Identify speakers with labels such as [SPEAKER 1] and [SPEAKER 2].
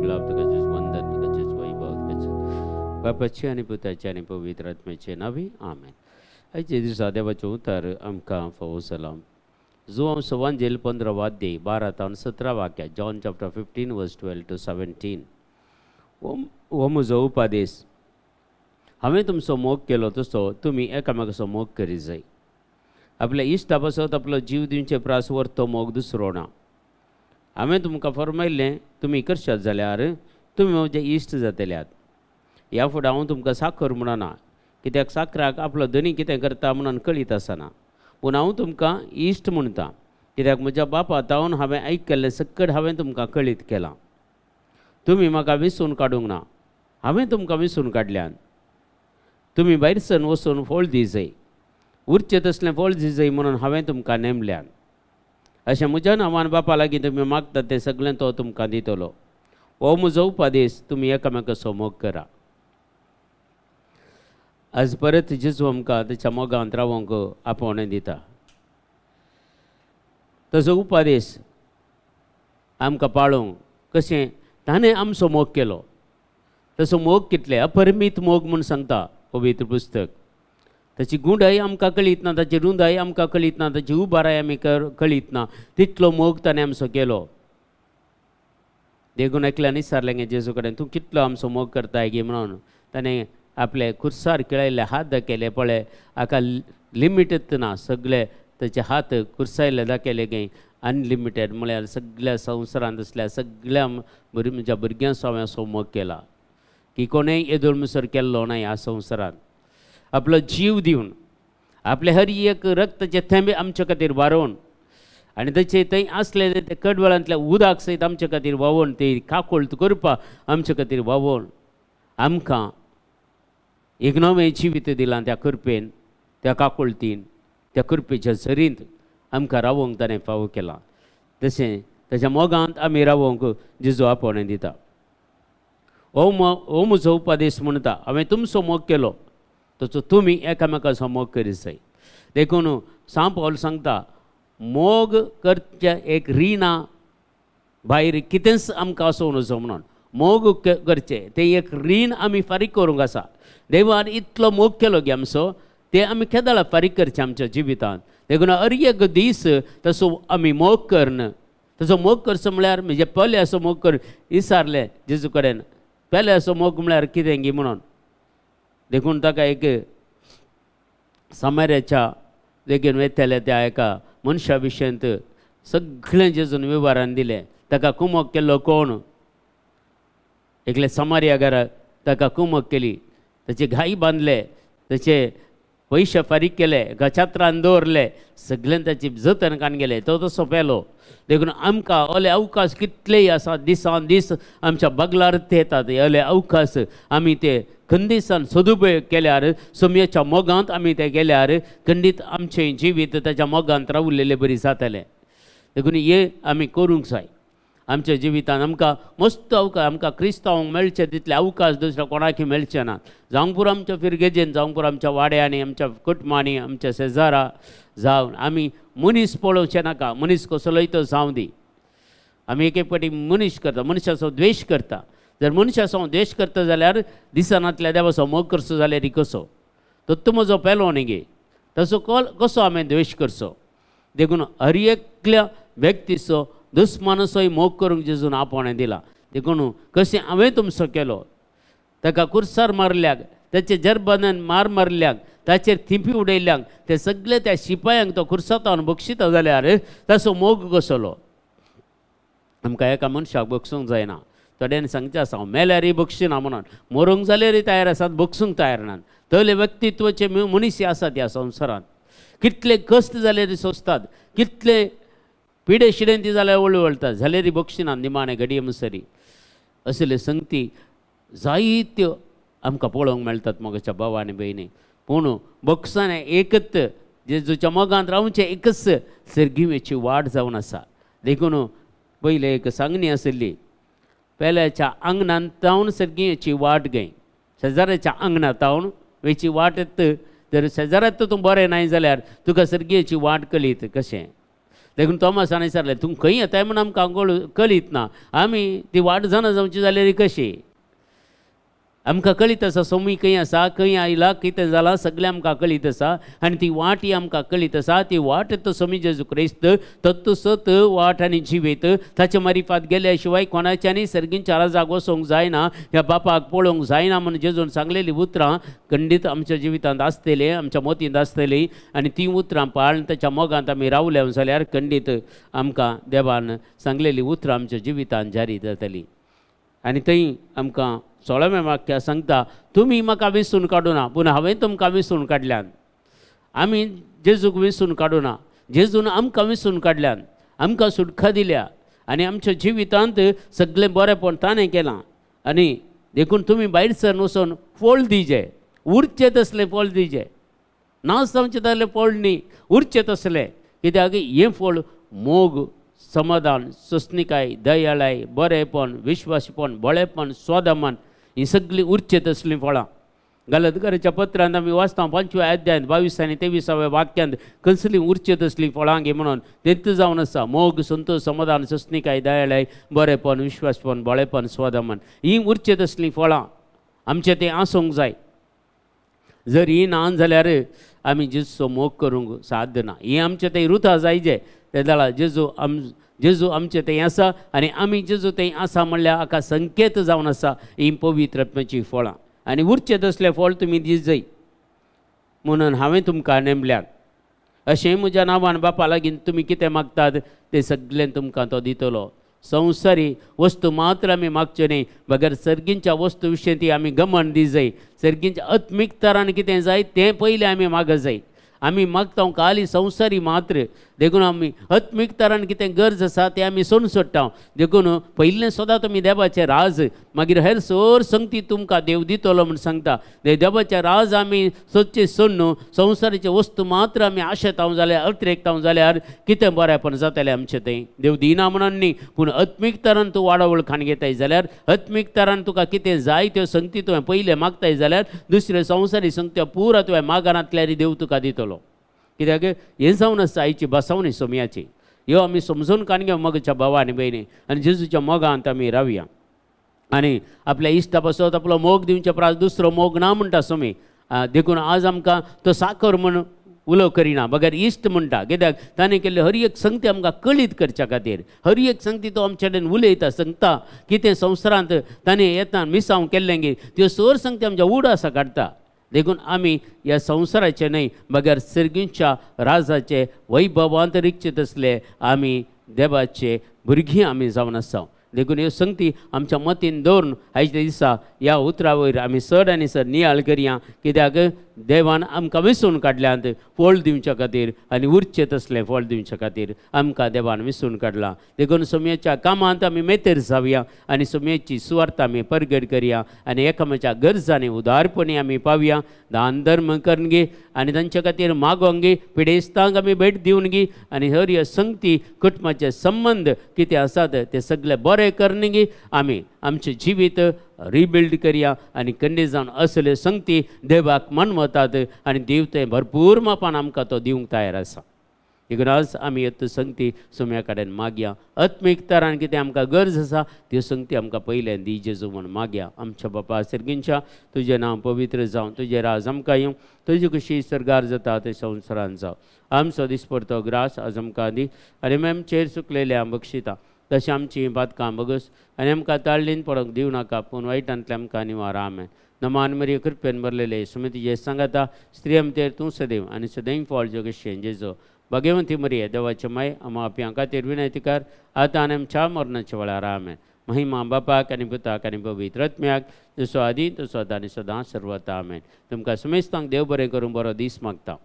[SPEAKER 1] गुलाब, तुका जेजू वंदन, तुका जेजू वैभव, तुका जेजू बापाचे आनी पुताचे आनी पवित्र आत्म्याचे नांवी आमेन. आयचे दिसा देवाचें उतर आमकां फावो जालां. जुवांव सवांजेल 15 वाद्य 12 तावन 17 वाक्या, John chapter 15 verse 12 to 17. हो म्हजो उपादेश, हांवें तुमचो मोग केलो तसो तुमी एकामेकाचो मोग करी जाय. आपल्या इश्टा पासत आपलो जीव दिवचे प्रास व्हरतो मोग दुसरो ना. हांवें तुमकां फरमायल्लें तुमी करशात जाल्यार तुमी म्हजे इश्ट जातल्यात. ह्या फुडें हांव तुमकां साखर म्हणना, कित्याक साखराक आपलो धनी कितें करता म्हणून कळीत आसना, पूण हांव तुमकां इश्ट म्हणटा, कित्याक म्हज्या बापा तावन हांवें आयकल्लें सकट हांवें तुमकां कळीत केलां. तुमी म्हाका विसून काडूंक ना, हांवें तुमकां विसून काडल्यान. तुमी भायर सरून वचून फळ दिजय, उरचें तसलें फळ दिजय म्हणून हांवें तुमकां नेमल्यान. अशें म्हज्या नांवान बापा लागीं तुमी मागता तें सगळें तो तुमकां दितलो. हो म्हजो उपादेश, तुमी एकामेकाचो मोग करा. आज परत जेजू आमकां ताच्या मोगांत रावंक आपोवणें दिता. ताचो उपादेश आमकां पाळोवंक कशें ताणें आमचो मोग केलो, तसो मोग कितले अपरिमीत मोग म्हूण सांगता पवित्र पुस्तक. ताची गुंडाय आमकां कळीत ना, ताची रुंदाय आमकां कळीत ना, ताची उबाराय आमी कळीत ना, तितलो मोग ताणें आमचो केलो. देखून एकल्यान विचारलें गे जेजू कडेन, तूं कितलो आमचो मोग करताय गे म्हणून. ताणें आपले खुर्सार खेळयल्ले हात दाखयले, पळय हाका लिमिटच ना, सगळे ताचे हात खुर्सायल्ले दाखयले गे अनलिमिटेड, म्हळ्यार सगळ्या संवसारांत आसल्या सगळ्या म्हज्या भुरग्यांचो हांवें असो मोग केला की कोणेय येदोळ मुसर केल्लो ना ह्या संवसारांत. आपलो जीव दिवन आपले हर एक रक्ताचे थेंबे आमचे खातीर वारोवन आनी ताचे थंय आसलेले ते कडवळांतल्या उदक सयत आमचे खातीर व्हांवोवन, ते काकोळत करपा आमचे खातीर व्हांवोवन आमकां एक नवें जिवीत दिलां. त्या कृपेन, त्या काकुळतीन, त्या कृपेच्या झरींत आमकां रावोंक ताणें फावो केलां. तशें ताच्या मोगांत आमी रावोंक जेजू आपोवणें दिता. हो म्हजो उपादेश म्हणटा, हांवें तुमचो मोग केलो तसो तुमी एकामेकाचो मोग करीत जाय. देखून सांव पावल सांगता, मोग करच्या एक रिणा भायर कितेंच आमकां आसूं नजो म्हणून. मोग करचें तें एक रीण आमी फारीक करूंक आसा. देवान इतलो मोग केलो गे आमचो, तें आमी केदळा फारीक करचें आमच्या जिवितांत. देखून हर एक दीस तसो आमी मोग करन, तसो मोग करचो म्हळ्यार म्हणजे पयले असो मोग कर विचारलें जेजू कडेन, पयले असो मोग म्हळ्यार कितें गी म्हणून. देखून ताका एक समार्याच्या देगेन वेतल्या त्या एका मनशा विशयांत सगळें जेजून विवरण दिलें. ताका कुमक केल्लो कोण? एकले समार्या घरा ताका कुमक केली, ताचे घाई बांदले, ताचे पयशे फारीक केले, एका छात्रान दवरले, सगळ्यान ताची जतन काडून गेले, तो तसो पेलो. देखून आमकां ओले अवकाश कितलेय आसा, दिसान दीस आमच्या बगलार येतात ओले अवकाश, आमी ते खंदिसान सदुपयोग केल्यार, सोमयेच्या मोगांत आमी ते केल्यार खंडीत आमचें जिवीत ताच्या मोगांत रावलेले बरी जातलें. देखून हे आमी करूंक जाय आमच्या जिवितान. आमकां मस्त अवकाश, आमकां क्रिस्तांवांक मेळचे तितले अवकाश दुसऱ्या कोणाकय मेळचे ना. जावंक पुरो आमच्या फिरगेजेन, जावंक पुरो आमच्या वाड्यांनी, आमच्या कुटुंबांनी, आमच्या शेजारा जावन आमी मनीस पळोवचें नाका. मनीस कसलोय तो जावं दी, आमी एक एक फावटी मनीस करता, मनशाचो द्वेश करता. जर मनशाचो द्वेश करता जाल्यार दिसनातल्या देवाचो मोग करचो जाल्यार कसो? तो म्हजो पेलो न्ही गे, तसो कसो हांवें द्वेश करचो? देखून हर एकल्या व्यक्तीचो दुस्मानाचोय मोग करूंक जेजून आपोवणें दिलां. देखून कशें हांवें तुमचो केलो, ताका कुर्सार मारल्याक, ताचे जरबनान मार मारल्याक, ताचेर थिंपी उडयल्याक, ते सगळे त्या शिपायांक तो कुर्सातावन बक्षिता जाल्यार ताचो मोग कसलो? आमकां एका मनशाक बक्षूंक जायना. थोड्यांनी सांगचें आसा, हांव मेल्यारय बक्षिना म्हणून, मरूंक जाल्यारय तयार आसात, बक्षूंक तयार नात. तले व्यक्तित्वाचे मनीस आसात ह्या संवसारांत. कितले कश्ट जाल्यार सोंसतात, कितले पिडे शिडेंती जाल्यार वळवळटा, जाल्यारय बक्षिना निमाणे घडये मुसरी. असले संगती जायत्यो आमकां पळोवंक मेळटात मोगाच्या भाव आनी भयणी. पूण बक्षाने एकच जेजूच्या मोगांत रावचें एकच सर्गिमेची वाट जावन आसा. देखून पयलें एक सांगणी आशिल्ली, पेल्याच्या आंगणांत तावन सर्गिमेची वाट गय, शेजाऱ्याच्या आंगणांत तावन वेची वाट येत. जर शेजाऱ्यांत तूं बरें नाय जाल्यार तुका सर्गिमेची वाट कळीत कशें? देखून तोमासान विचारलें तूं खंय येताय म्हूण आमकां कळीत ना, आमी ती वाट जाणा जावची जाल्यार कशी? आमकां कळीत आसा सोमी खंय आसा, खंय आयला, कितें जालां सगळें आमकां कळीत आसा आनी ती वाट ही आमकां कळीत आसा. ती वाट तो सोमी जेजू क्रिस्त, तत्व सत वाट आनी जिवीत. ताचे मारिफात गेल्या शिवाय कोणाच्यानी सर्गींच्या राजाक वचोंक जायना, ह्या बापाक पळोवंक जायना म्हूण जेजून सांगलेलीं उतरां खंडीत आमच्या जिवितांत आसतलीं, आमच्या मोतींत आसतलीं आनी तीं उतरां पाळून ताच्या मोगांत आमी रावले जाल्यार खंडीत आमकां देवान सांगलेलीं उतरां आमच्या जिवितांत जारी जातलीं. आनी थंय आमकां 16वें वाक्य सांगता तुमी म्हाका वेंचून काडूना पूण हांवें तुमकां वेंचून काडल्यान. आमी जेजूक वेंचून काडूना, जेजून आमकां वेंचून काडल्यान, आमकां सुटका दिल्या आनी आमच्या जिवितांत सगळें बरेंपण ताणें केलां. आनी देखून तुमी भायर सर वचून फळ दिजे, उरचें तसलें फळ दिजे, ना जावचें तसलें फळ न्ही, उरचें तसलें. कित्याक हें फळ मोग, समाधान, सोंसणीकाय, दयाळाय, बरेंपण, विश्वासपण, बळेपण, स्वादमान ही सगळीं उरचें तसलीं फळां. गलतकाराच्या पत्रांत आमी वाचता 5व्या अध्यायांत 22 आनी 23व्या वाक्यांत कसलीं उरचें तसलीं फळां गे म्हणून तेंच जावन आसा मोग, संतोष, समाधान, सोंसणीकाय, दयाळाय, बरेंपण, विश्वासपण, बळेपण, स्वादमान ही उरचें तसलीं फळां आमचें तें आसूंक जाय. जर ही ना जाल्यार आमी जेजूचो मोग करूंक साध्य ना. ही आमचें तें रुथा जायजे. ते जाल्यार जेजू आमचें थंय आसा आनी आमी जेजू थंय आसा म्हणल्यार हाका संकेत जावन आसा ही पवित्र आत्म्याचीं फळां. आनी उरचें तसलें फळ तुमी दिजय म्हणून हांवें तुमकां नेमल्यात. अशें म्हज्या नांवान बापा लागीं तुमी कितें मागतात तें सगळें तुमकां तो दितलो. संवसारी वस्तू मात्र आमी मागच्यो न्ही, बगर सर्गींच्या वस्तू विशीं ती आमी गमन दिजय. सर्गींच्या आत्मीक तरान कितें जाय तें पयलें आमी माग जाय. आमी मागता खाली संवसारी मात्र, देखून आमी आत्मीक तरान कितें गरज आसा तें आमी सोडून सोडटा. देखून पयलें सदां तुमी देवाचें राज, मागीर हेर सर संगती तुमकां देव दितलो म्हूण सांगता. देवाचें राज आमी सोदचें सोडून संवसाराचे वस्तू मात्र आमी आशेता जाल्यार, अतिरेकता जाल्यार कितें बरेंपण जातलें आमचें थंय? देव दिना म्हणून न्ही, पूण आत्मीक तरान तूं वाडावळ खाण घेताय जाल्यार, आत्मीक तरान तुका कितें जाय त्यो संगती तुवें पयलें मागताय जाल्यार दुसरे संवसारी संगत्यो पुरा तुवें मागनातल्यार देव तुका दितलो. कित्याक हें जावन आसा आयची बसावणी सोमयाची. ह्यो आमी समजून काण घेवं मोगाच्या भावा आनी भयणी आनी जेजूच्या मोगांत आमी रावया. आनी आपल्या इश्टा पासत आपलो मोग दिवच्या परस दुसरो मोग ना म्हणटा सोमी. देखून आज आमकां तो साकर म्हूण उलो करिना, बगर इश्ट म्हणटा. कित्याक ताणें केल्ले हर एक संगती आमकां कळीत करच्या खातीर, हर एक संगती तो आमचे कडेन उलयता, सांगता कितें संवसारांत ताणें येता मिसांव केल्लें गे त्यो सर संगती आमच्या उडासा काडटा. देखून आमी ह्या संवसाराचे न्हय बगर सर्गींच्या राजाचे वैभवांत रिगचे तसले आमी देवाचे भुरगीं आमी जावन आसा. देखून ह्यो संगती आमच्या मतीन दवरून आयच्या दिसा ह्या उतरा वयर आमी चड आनी चड नियाळ करया. कित्याक देवान आमकां वेंचून काडल्यात फळ दिवच्या खातीर आनी उरचें तसलें फळ दिवच्या खातीर आमकां देवान वेंचून काडलां. देखून सोमयेच्या कामांत आमी मेतेर जावया आनी सोमयेची सुवार्थ आमी परगट करया आनी एकामेच्या गरजांनी उदारपणी आमी पावया. दान धर्म करून गे आनी तांच्या खातीर मागोंक गे, पिडेस्तांक आमी भेट दिवन गे आनी हर ह्यो संगती कुटुंबाचे संबंद कितें आसात ते सगळे बरे करून गे आमी आमचें जिवीत रिबिल्ड करया आनी कंडी जावन असल्यो संगती देवाक मनवतात आनी देव तें भरपूर मापान आमकां तो दिवंक तयार आसा. देखून आज आमी येत संगती सोम्या कडेन मागया. आत्मीक तरान कितें आमकां गरज आसा त्यो संगती आमकां पयल्यान दी जेजू म्हूण मागया. आमच्या बापा सर्गींच्या, तुजें नांव पवित्र जावं, तुजें राज आमकां येवं, तुजी खुशी सर्गार जाता ते संवसारान जावं. आमचो दिसपडतो ग्रास आज आमकां दी आनी आमचेर चुकलेले आम बक्षिता तशें आमची बातकां बगस आनी आमकां ताळ्ळीन पडोंक दिवं नाका, पूण वायटांतले आमकां निवार. आमेन. नमान मरिये, कृपेन भरलेले, सुमतीचे सांगाता, स्त्री आमचेर तूं सदैव आनी सदैव फळ जगशें जेजो. भगवंती मरिये, देवाचे माय, आमा आपयां खातीर विनंती कर, आतां आनी आमच्या मरणाच्या वेळार. आमेन. महिमा बापाक आनी पुताक आनी पवित्र आत्म्याक, जसो आदी तसो आतां आनी सदां सर्वता. आमेन. तुमकां समेस्तांक देव बरें करूं, बरो दीस मागता.